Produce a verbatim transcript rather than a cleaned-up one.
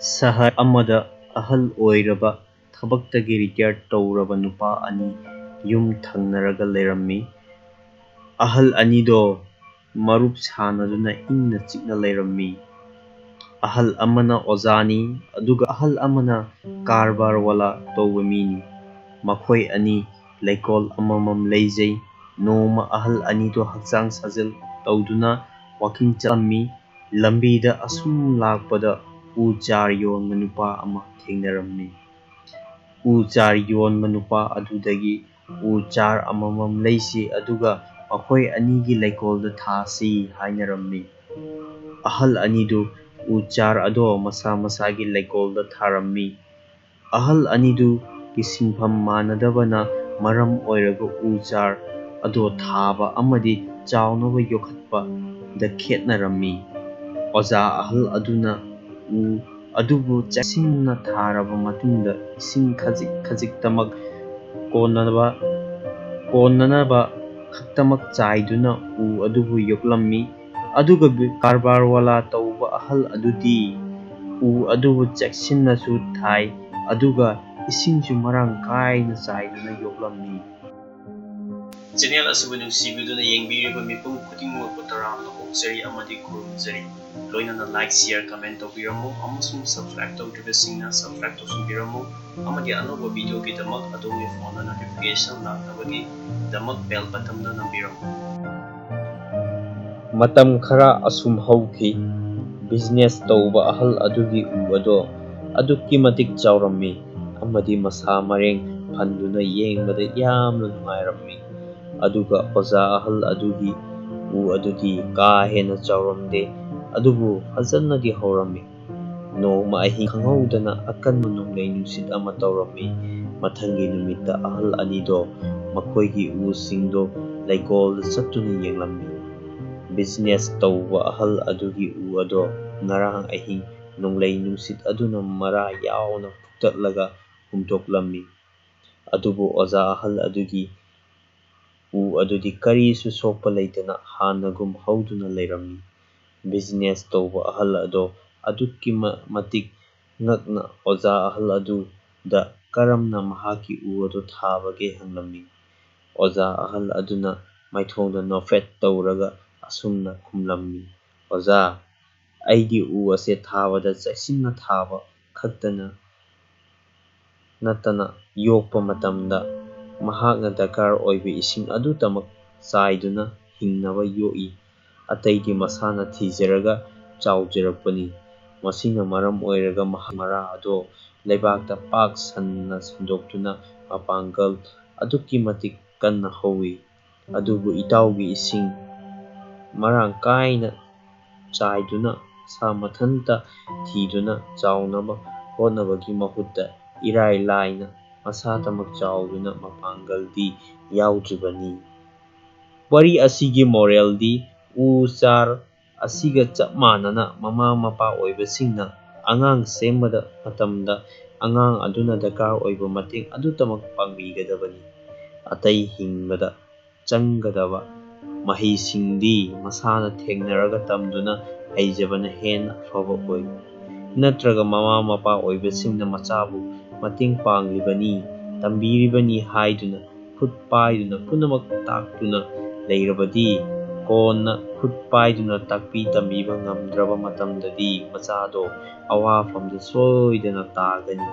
ꯁꯍꯔ ꯑꯃꯗ ꯑꯍꯜ ꯑꯣꯏꯔꯕ, ꯊꯕꯛꯇꯒꯤ ꯔꯤꯇꯥꯌꯔ ꯇꯧꯔꯕ ꯅꯨꯄꯥ ꯑꯅꯤ ꯌꯨꯝ ꯊꯪꯅꯔꯒ ꯂꯩꯔꯝꯃꯤ꯫ ꯑꯍꯜ ꯑꯅꯤꯗꯣ ꯃꯔꯨꯞ ꯁꯥꯟꯅꯗꯨꯅ ꯏꯪꯅ ꯆꯤꯛꯅ ꯂꯩꯔꯝꯃꯤ꯫ ꯑꯍꯜ ꯑꯃꯅ ꯑꯣꯖꯥꯅꯤ, ꯑꯗꯨꯒ ꯑꯍꯜ ꯑꯃꯅ ꯀꯔꯕꯥꯔ ꯋꯥꯂꯥ ꯇꯧꯕ ꯃꯤꯅꯤ꯫ ꯃꯈꯣꯏ ꯑꯅꯤ ꯂꯩꯀꯣꯜ ꯑꯃꯃꯝ ꯂꯩꯖꯩ꯫ ꯅꯣꯡꯃ ꯑꯍꯜ ꯑꯅꯤꯗꯣ ꯍꯛꯆꯥꯡ ꯁꯥꯖꯦꯜ ꯇꯧꯗꯨꯅ ꯋꯥꯀꯤꯡ ꯆꯠꯂꯝꯃꯤ꯫ ꯂꯝꯕꯤꯗ ꯑꯁꯨꯝ ꯂꯥꯛꯄꯗ ꯎ ꯆꯥꯔ ꯌꯣꯟꯕ ꯅꯨꯄꯥ ꯑꯃ ꯊꯦꯡꯅꯔꯝꯃꯤ꯫ ꯎ ꯆꯥꯔ ꯌꯣꯟꯕ ꯅꯨꯄꯥ ꯑꯗꯨꯗꯒꯤ ꯎ ꯆꯥꯔ ꯑꯃꯃꯝ ꯂꯩꯁꯤ, ꯑꯗꯨꯒ ꯃꯈꯣꯏ ꯑꯅꯤꯒꯤ ꯂꯩꯀꯣꯜꯗ ꯊꯥꯁꯤ ꯍꯥꯏꯅꯔꯝꯃꯤ꯫ ꯑꯍꯜ ꯑꯅꯤꯗꯨ ꯎ ꯆꯥꯔ ꯑꯗꯣ ꯃꯁꯥ ꯃꯁꯥꯒꯤ ꯂꯩꯀꯣꯜꯗ ꯊꯥꯔꯝꯃꯤ꯫ ꯑꯍꯜ ꯑꯅꯤꯗꯨꯒꯤ ꯁꯤꯟꯐꯝ ꯃꯥꯟꯅꯗꯕꯅ ꯃꯔꯝ ꯑꯣꯏꯔꯒ ꯎ ꯆꯥꯔ ꯑꯗꯣ ꯊꯥꯕ ꯑꯃꯗꯤ ꯆꯥꯎꯅꯕ ꯌꯣꯛꯈꯠꯄꯗ ꯈꯦꯠꯅꯔꯝꯃꯤ꯫ ꯑꯣꯖꯥ ꯑꯍꯜ ꯑꯗꯨꯅ ꯎ ꯑꯗꯨꯕꯨ ꯆꯦꯛꯁꯤꯟꯅ ꯊꯥꯔꯕ ꯃꯇꯨꯡꯗ ꯏꯁꯤꯡ ꯈꯖꯤꯛ ꯈꯖꯤꯛꯇꯃꯛ ꯀꯣꯟꯅꯕ, ꯀꯣꯟꯅꯅꯕ ꯈꯛꯇꯃꯛ ꯆꯥꯏꯗꯨꯅ ꯎ ꯑꯗꯨꯕꯨ ꯌꯣꯛꯂꯝꯃꯤ꯫ ꯑꯗꯨꯒ ꯕꯤ-, ꯀꯔꯕꯥꯔ ꯋꯥꯂꯥ ꯇꯧꯕ ꯑꯍꯜ ꯑꯗꯨꯗꯤ ꯎ ꯑꯗꯨꯕꯨ ꯆꯦꯛꯁꯤꯟꯅꯁꯨ ꯊꯥꯏ, ꯑꯗꯨꯒ ꯏꯁꯤꯡꯁꯨ ꯃꯔꯥꯡ ꯀꯥꯏꯅ ꯆꯥꯏꯗꯨꯅ ꯌꯣꯛꯂꯝꯃꯤ꯫ ꯆꯦꯅꯦꯜ ꯑꯁꯤꯕꯨ ꯅꯨꯡꯁꯤꯕꯤꯗꯨꯅ ꯌꯦꯡꯕꯤꯔꯤꯕ ꯃꯤꯄꯨꯝ ꯈꯨꯗꯤꯡꯃꯛꯄꯨ ꯇꯔꯥꯝꯅ ꯑꯣꯛꯆꯔꯤ ꯑꯃꯗꯤ ꯈꯨꯔꯨꯝꯖꯔꯤ꯫ ꯂꯣꯏꯅꯅ like, share, comment ꯇꯧꯕꯤꯔꯝꯃꯨ ꯑꯃꯁꯨꯡ subscribe ꯇꯧꯗ꯭ꯔꯤꯕꯁꯤꯡꯅ subscribe ꯇꯧꯁꯤꯟꯕꯤꯔꯝꯃꯨ ꯑꯃꯗꯤ ꯑꯅꯧꯕ videoꯒꯤꯗꯃꯛ ꯑꯗꯣꯝꯒꯤ phoneꯗ notification ꯂꯥꯛꯅꯕꯒꯤꯗꯃꯛ bell buttonꯗ ꯅꯝꯕꯤꯔꯝꯃꯨ꯫ ꯃꯇꯝ ꯈꯔ ꯑꯁꯨꯝ ꯍꯧꯈꯤ꯫ Business ꯇꯧꯕ ꯑꯍꯜ ꯑꯗꯨꯒꯤ ꯎ ꯑꯗꯣ ꯑꯗꯨꯛꯀꯤ ꯃꯇꯤꯛ ꯆꯥꯎꯔꯝꯃꯤ ꯑꯃꯗꯤ ꯃꯁꯥ ꯃꯔꯦꯡ ꯐꯟꯗꯨꯅ ꯌꯦꯡꯕꯗ ꯌꯥꯝꯅ ꯅꯨꯡꯉꯥꯏꯔꯝꯃꯤ꯫ ꯑꯗꯨꯒ ꯑꯣꯖꯥ ꯑꯍꯜ ꯑꯗꯨꯒꯤ ꯎ ꯑꯗꯨꯗꯤ ꯀꯥ ꯍꯦꯟꯅ ꯆꯥꯎꯔꯝꯗꯦ, ꯑꯗꯨꯕꯨ ꯐꯖꯅꯗꯤ ꯍꯧꯔꯝꯃꯤ꯫ ꯅꯣꯡꯃ ꯑꯍꯤꯡ ꯈꯪꯍꯧꯗꯅ ꯑꯀꯟꯕ ꯅꯣꯡꯂꯩ ꯅꯨꯡꯁꯤꯠ ꯑꯃ ꯇꯧꯔꯝꯃꯤ꯫ ꯃꯊꯪꯒꯤ ꯅꯨꯃꯤꯠꯇ ꯑꯍꯜ ꯑꯅꯤꯗꯣ ꯃꯈꯣꯏꯒꯤ ꯎꯁꯤꯡꯗꯣ ꯂꯩꯀꯣꯜꯗ ꯆꯠꯇꯨꯅ ꯌꯦꯡꯂꯝꯃꯤ꯫ Business ꯇꯧꯕ ꯑꯍꯜ ꯑꯗꯨꯒꯤ ꯎ ꯑꯗꯣ ꯉꯔꯥꯡ ꯑꯍꯤꯡ ꯅꯣꯡꯂꯩ ꯅꯨꯡꯁꯤꯠ ꯑꯗꯨꯅ ꯃꯔꯥ ꯌꯥꯎꯅ ꯐꯨꯛꯇꯠꯂꯒ ꯍꯨꯝꯗꯣꯛꯂꯝꯃꯤ꯫ ꯑꯗꯨꯕꯨ ꯑꯣꯖꯥ ꯑꯍꯜ ꯑꯗꯨꯒꯤ ꯎ ꯑꯗꯨꯗꯤ ꯀꯔꯤꯁꯨ ꯁꯣꯛꯄ ꯂꯩꯇꯅ ꯍꯥꯟꯅꯒꯨꯝ ꯍꯧꯗꯨꯅ ꯂꯩꯔꯝꯃꯤ꯫ Business ꯇꯧꯕ ꯑꯍꯜ ꯑꯗꯣ ꯑꯗꯨꯛꯀꯤ ꯃ-, ꯃꯇꯤꯛ ꯉꯛꯅ ꯑꯣꯖꯥ ꯑꯍꯜ ꯑꯗꯨꯗ ꯀꯔꯝꯅ ꯃꯍꯥꯛꯀꯤ ꯎ ꯑꯗꯨ ꯊꯥꯕꯒꯦ ꯍꯪꯂꯝꯃꯤ꯫ ꯑꯣꯖꯥ ꯑꯍꯜ ꯑꯗꯨꯅ ꯃꯥꯏꯊꯣꯡꯗ ꯅꯣꯛꯐꯦꯠ ꯇꯧꯔꯒ ꯑꯁꯨꯝꯅ ꯈꯨꯝꯂꯝꯃꯤ, "ꯑꯣꯖꯥ, ꯑꯩꯒꯤ ꯎ ꯑꯁꯦ ꯊꯥꯕꯗ ꯆꯦꯛꯁꯤꯟꯅ ꯊꯥꯕ ꯈꯛꯇꯅ ꯅꯠꯇꯅ ꯌꯣꯛꯄ ꯃꯇꯝꯗ ꯃꯍꯥꯛꯅ ꯗꯔꯀꯥꯔ ꯑꯣꯏꯕ ꯏꯁꯤꯡ ꯑꯗꯨꯇꯃꯛ ꯆꯥꯏꯗꯨꯅ ꯍꯤꯡꯅꯕ ꯌꯣꯛꯏ꯫ ꯑꯇꯩꯗꯤ ꯃꯁꯥꯅ ꯊꯤꯖꯔꯒ ꯆꯥꯎꯖꯔꯛꯄꯅꯤ꯫ ꯃꯁꯤꯅ ꯃꯔꯝ ꯑꯣꯏꯔꯒ ꯃꯍꯥꯛ ꯃꯔꯥ ꯑꯗꯣ ꯂꯩꯕꯥꯛꯇ ꯄꯥꯛ ꯁꯟꯅ ꯁꯟꯗꯣꯛꯇꯨꯅ ꯃꯄꯥꯡꯒꯜ ꯑꯗꯨꯛꯀꯤ ꯃꯇꯤꯛ ꯀꯟꯅ ꯍꯧꯏ꯫ ꯑꯗꯨꯕꯨ ꯏꯇꯥꯎꯒꯤ ꯏꯁꯤꯡ ꯃꯔꯥꯡ ꯀꯥꯏꯅ ꯆꯥꯏꯗꯨꯅ ꯃꯁꯥ ꯃꯊꯟꯇ ꯊꯤꯗꯨꯅ ꯆꯥꯎꯅꯕ ꯍꯣꯠꯅꯕꯒꯤ ꯃꯍꯨꯠꯇ ꯏꯔꯥꯏ ꯂꯥꯏꯅ ꯃꯁꯥꯇꯃꯛ ꯆꯥꯎꯗꯨꯅ ꯃꯄꯥꯡꯒꯜꯗꯤ ꯌꯥꯎꯗ꯭ꯔꯤꯕꯅꯤ"꯫ ꯋꯥꯔꯤ ꯑꯁꯤꯒꯤ ꯃꯣꯔꯦꯜꯗꯤ ꯎ ꯆꯥꯔ ꯑꯁꯤꯒ ꯆꯞ ꯃꯥꯟꯅꯅ ꯃꯃꯥ ꯃꯄꯥ ꯑꯣꯏꯕꯁꯤꯡꯅ ꯑꯉꯥꯡ ꯁꯦꯝꯕꯗ ꯃꯇꯝꯗ ꯑꯉꯥꯡ ꯑꯗꯨꯅ ꯗꯔꯀꯥꯔ ꯑꯣꯏꯕ ꯃꯇꯦꯡ ꯑꯗꯨꯇꯃꯛ ꯄꯥꯡꯕꯤꯒꯗꯕꯅꯤ꯫ ꯑꯇꯩ ꯍꯤꯡꯕꯗ ꯆꯪꯒꯗꯕ ꯃꯍꯩꯁꯤꯡꯗꯤ ꯃꯁꯥꯅ ꯊꯦꯡꯅꯔꯒ ꯇꯝꯗꯨꯅ ꯍꯩꯖꯕꯅ ꯍꯦꯟꯅ ꯑꯐꯕ ꯑꯣꯏ꯫ ꯅꯠꯇ꯭ꯔꯒ ꯃꯃꯥ ꯃꯄꯥ ꯑꯣꯏꯕꯁꯤꯡꯅ ꯃꯆꯥꯕꯨ ꯃꯇꯦꯡ ꯄꯥꯡꯂꯤꯕꯅꯤ, ꯇꯝꯕꯤꯔꯤꯕꯅꯤ ꯍꯥꯏꯗꯨꯅ ꯈꯨꯠ ꯄꯥꯏꯗꯨꯅ ꯄꯨꯝꯅꯃꯛ ꯇꯥꯛꯇꯨꯅ ꯂꯩꯔꯕꯗꯤ, ꯀꯣꯟꯅ ꯈꯨꯠ ꯄꯥꯏꯗꯨꯅ ꯇꯥꯛꯄꯤ ꯇꯝꯕꯤꯕ ꯉꯝꯗ꯭ꯔꯕ ꯃꯇꯝꯗꯗꯤ ꯃꯆꯥꯗꯣ ꯑꯋꯥꯐꯝꯗ ꯁꯣꯏꯗꯅ ꯇꯥꯒꯅꯤ꯫